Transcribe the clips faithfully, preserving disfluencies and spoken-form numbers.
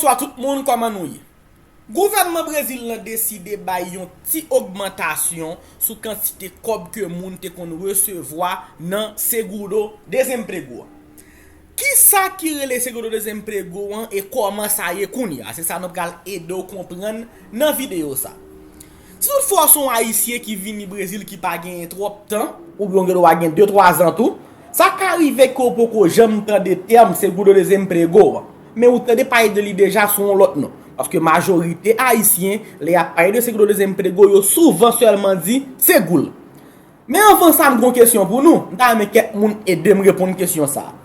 Bonjou tout moun, kòman nou ye? Gouvènman Brezil lan deside bay yon ti ogmantasyon sou kantite kòb ke moun te konn resevwa nan Seguro Desemprego. Kisa ki rele Seguro Desemprego an e kòman sa ye kounye a? Se sa nou pral ede w konprann nan videyo sa. Si toutfwa w se yon Ayisyen ki vini Brezil ki pa genyen twòp tan, oubyen w gen dwa gen de twa zan tou, sa ka rive ke w poko janm tande tèm Seguro Desemprego an, men ou tande pale de li deja sou yon lòt non. Paske majorite Ayisyen, lè y ap pale de Seguro Desemprego, yo souvan sèlman di Segul. Men anvan sa, m gen yon kesyon pou nou. M ta renmen kèk moun ede m reponn kesyon sa a.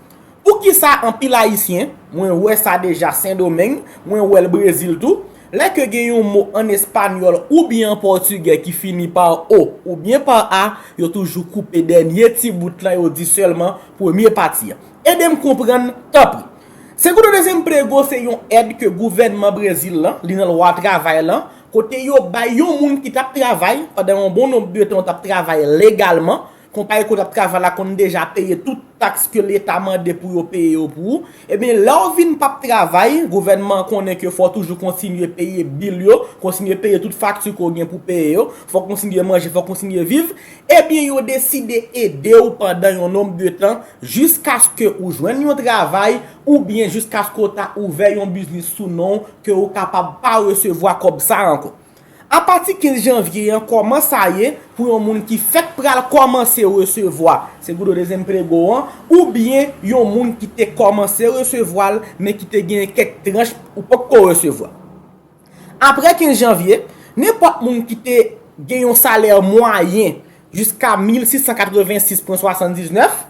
Poukisa anpil Ayisyen, mwen wè sa deja Sendomeng, mwen wè l Brezil tou, lè ke gen yon mo an espanyòl oubyen an pòtigè ki fini pa o oubyen pa a, yo toujou koupe dènye ti bout lan, yo di sèlman premye pati an? Ede m konprann, tanpri. Seguro Desemprego se yon èd ke gouvènman Brezil lan, li nan lwa travay lan, kote yo bay yon moun ki t ap travay pandan yon bon nonb de tan, t ap travay legalman, konpayi kote w t ap travay la konn deja peye tout taks ke leta mande pou yo peye yo pou ou, ebyen, lè w vin p ap travay, gouvènman an konnen ke fò w toujou kontinye peye bil yo, kontinye peye tout fakti ke w gen pou peye yo, fò w kontinye manje, fò w kontinye viv, ebyen, yo deside ede w pandan yon nonb de tan, jiskaske ou jwenn yon travay, oubyen jiskaske w ta ouvè yon biznis sou non w, ke w kapab pa resevwa kòb sa a ankò. Apati kenz janvye an, kòman sa ye pou yon moun ki fèk pral kòmanse resevwa Seguro Desemprego an, oubyen yon moun ki te kòmanse resevwa l, men ki te gen kèk tranch ou poko resevwa? Apre kenz janvye, nenpòt moun ki te gen yon salè mwayen jiska mil sis san katrevensis pwen swasanndiznèf,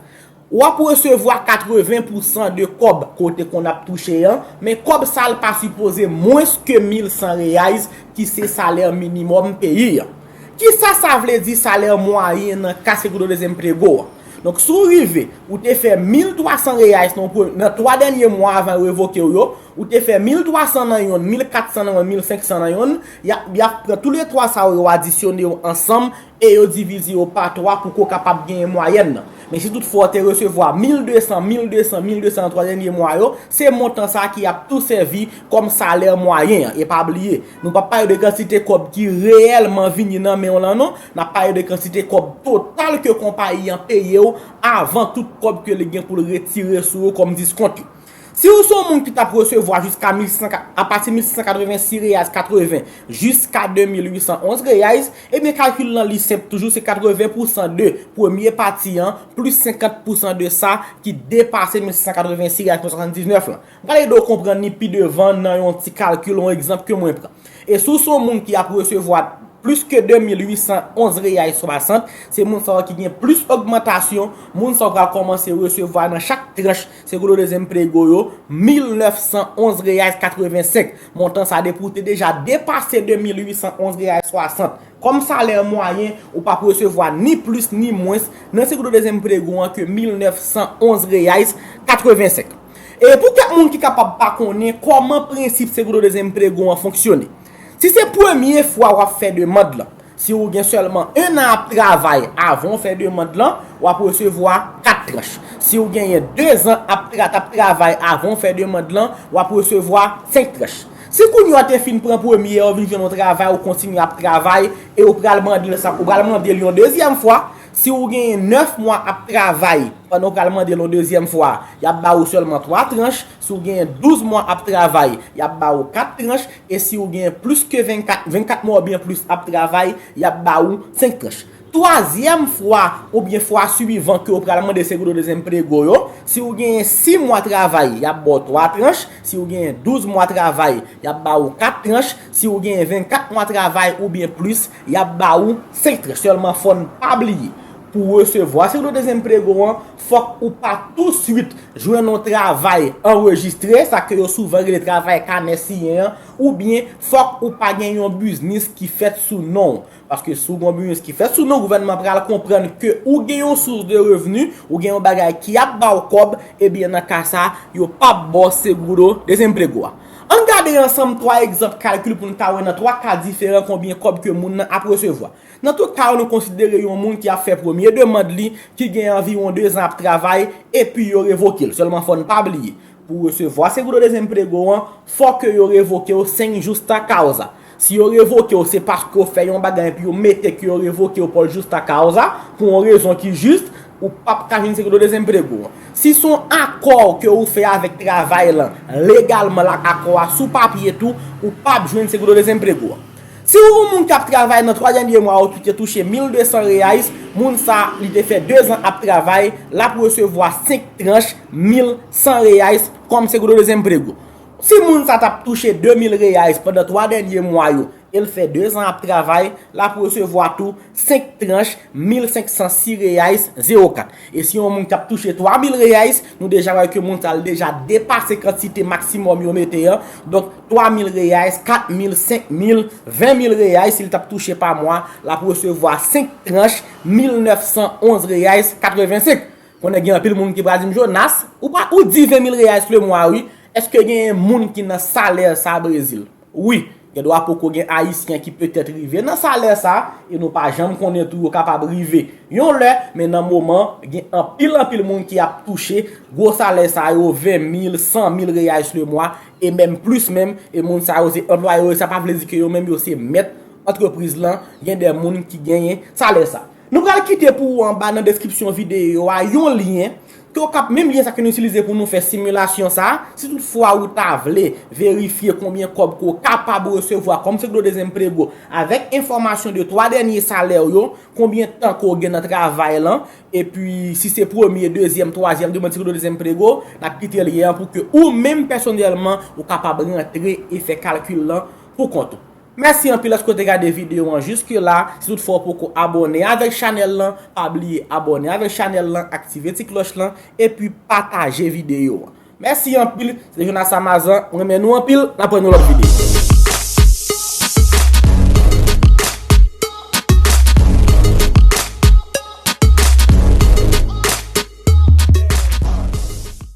w ap resevwa katreven pousan de kòb ke w te konn ap touche an, men kòb sa a pa sipoze mwens ke mil san reais, ki se salè minimòm peyi an. Kisa sa vle di, salè mwayen nan ka Seguro Desemprego an? Donk, si w rive, ou te fè mil twa san reais nan, nan twa dènye mwa avan yo revoke w yo, ou te fè mil twa san nan yonn, mil kat san nan yonn, mil senk san nan yonn, y ap, y ap pran toulètwa sa yo, yo adisyone yo ansanm, e yo divize yo pa twa pou ke w kapab genyen mwayèn nan. Men si toutfwa w te resevwa mil de san, mil de san, mil de san nan twa dènye mwa yo, se montan sa a ki ap tou sèvi kòm salè mwayen an. E pa bliye, nou p ap pale de kantite kòb ki reyèlman vini nan men w lan non, n ap pale de kantite kòb total ke konpayi an peye w avan tout kòb ke li gen pou l retire sou yo kòm diskont yo. Si w se yon moun ki t ap resevwa jiska mil sis san, apati mil sis san katrevensis reais katreven jiska de mil uit san onz reais, ebyen, kalkil lan li senp toujou, se katreven pousan de premye pati an plis senkant pousan de sa ki depase mil sis san katrevensis reais pwen swasanndiznèf lan. M pral ede w konprann li pi devan nan yon ti kalkil, yon egzanp ke mwen pran. E si w se yon moun ki ap resevwa plis ke de mil uit san onz reais swasant, se moun sa yo ki gen plis ogmantasyon, moun sa yo pral kòmanse resevwa nan chak tranch Seguro Desemprego yo mil nèf san onz reais katrevensenk. Montan sa, depi w te deja depase de mil uit san onz reais swasant kòm salè mwayen, ou p ap resevwa ni plis ni mwens nan Seguro Desemprego an ke mil nèf san onz reais katrevensenk. E pou kèk moun ki kapab pa konnen kòman prensip Seguro Desemprego an fonksyone, si se premye fwa w ap fè demann lan, si w gen sèlman en an ap travay avan w fè demann lan, w ap resevwa kat tranch. Si w genyen de zan ap tra-, t ap travay avan w fè demann lan, w ap resevwa senk tranch. Si kounye a w te fin pran premye a, w vin jwenn yon travay, ou kontinye ap travay, e ou pral mande l sa, ou pral mande l yon dezyèm fwa, si w genyen nèf mwa ap travay pandan w pral mande l yon dezyèm fwa, y ap ba ou sèlman twa tranch. Si w genyen douz mwa ap travay, y ap ba ou kat tranch. E si w genyen plis ke vennkat, vennkat mwa oubyen plis ap travay, y ap ba ou senk tranch. Twazyèm fwa oubyen fwa swivan ke w pral mande Seguro Desemprego yo, si w genyen sis mwa travay, y ap ba w twa tranch. Si w genyen douz mwa travay, y ap ba ou kat tranch. Si w genyen vennkat mwa travay oubyen plis, y ap ba ou senk tranch. Sèlman fò n pa bliye, pou w resevwa Seguro Desemprego an, fòk ou pa touswit jwenn yon travay anrejistre, sa ke yo souvan rele travay kanè siyen an, oubyen fòk ou pa gen yon biznis ki fèt sou non w. Paske si w gen yon biznis ki fèt sou non w, gouvènman pral konprann ke ou gen yon sous de revni, ou gen yon bagay ki ap ba w kòb, ebyen nan ka sa, yo p ap ba w Seguro Desemprego a. Ann gade ansanm twa egzanp kalkil pou n ka wè nan twa ka diferan konbyen kòb ke moun nan ap resevwa. Nan tout ka yo, nou konsidere yon moun ki ap fè premye demann li, ki gen anviwon de zan ap travay, epi yo revoke l. Sèlman fò n pa bliye, Pou resevwa seguro desemprego an, fò ke yo revoke w sem justa causa. Si yo revoke w, se paske w fè yon bagay epi yo mete ke yo revoke w por justa causa, pou yon rezon ki jis, ou p ap ka jwenn seguro desemprego an. Si se yon akò ke ou fè avèk travay lan, legalman l ak akò a sou papye tou, ou p ap jwenn seguro desemprego an. Si ou yon moun k ap travay nan twa dènye mwa yo ki te touche mil de san reais, moun sa li te fè de zan ap travay, l ap resevwa senk tranch mil san reais kòm seguro desemprego. Si moun sa t ap touche de mil reais pandan twa dènye mwa yo, e l fè de zan ap travay, l ap resevwa tou senk tranch mil senk san sis reais zewo kat. E si yon moun k ap touche twa mil reais, nou deja wè ke moun sa l deja depase kantite maksimòm yo mete an. Donk, twa mil reais, kat mil, senk mil, ven mil reais, si l t ap touche pa mwa, l ap resevwa senk tranch mil nèf san onz reais katrevensenk. Konnen gen anpil moun ki pral di m, Jonas, ou pa, ou di ven mil reais le mwa, wi. Èske gen moun ki nan salè sa Brezil? Wi, gen dwa poko gen Ayisyen ki petèt rive nan salè sa, e nou pa janm konnen tou yo kapab rive yon lè, men nan moman, gen anpil, anpil moun ki ap touche gwo salè sa yo, ven mil, san mil reais le mwa, e menm plis menm, e moun sa yo se anplwaye yo, sa pa vle di ke yo menm yo se mèt antrepriz lan, gen de moun ki genyen salè sa. Nou pral kite pou ou anba nan deskripsyon videyo a yon lyen ke w kap, menm lyen sa ke nou itilize pou nou fè similasyon sa, si toutfwa ou ta vle verifye konbyen kòb ke w kapab resevwa kòm seguro desemprego avèk enfòmasyon de twa dènye salè w yo, konbyen tan ke w gen nan travay lan, epi si se premye, dezyèm, twazyèm demann seguro desemprego, n ap kite lyen an pou ke ou menm pèsonèlman ou kapab rantre e fè kalkil lan pou kont ou. Mèsi anpil èske w te gade videyo an jiske la. Si toutfwa w poko abòne avèk chanèl lan, pa bliye abòne avèk chanèl lan, aktive ti klòch lan, epi pataje videyo an. Mèsi anpil, se te Jonas Amazan, mwen renmen nou anpil, n ap wè nan lòt videyo.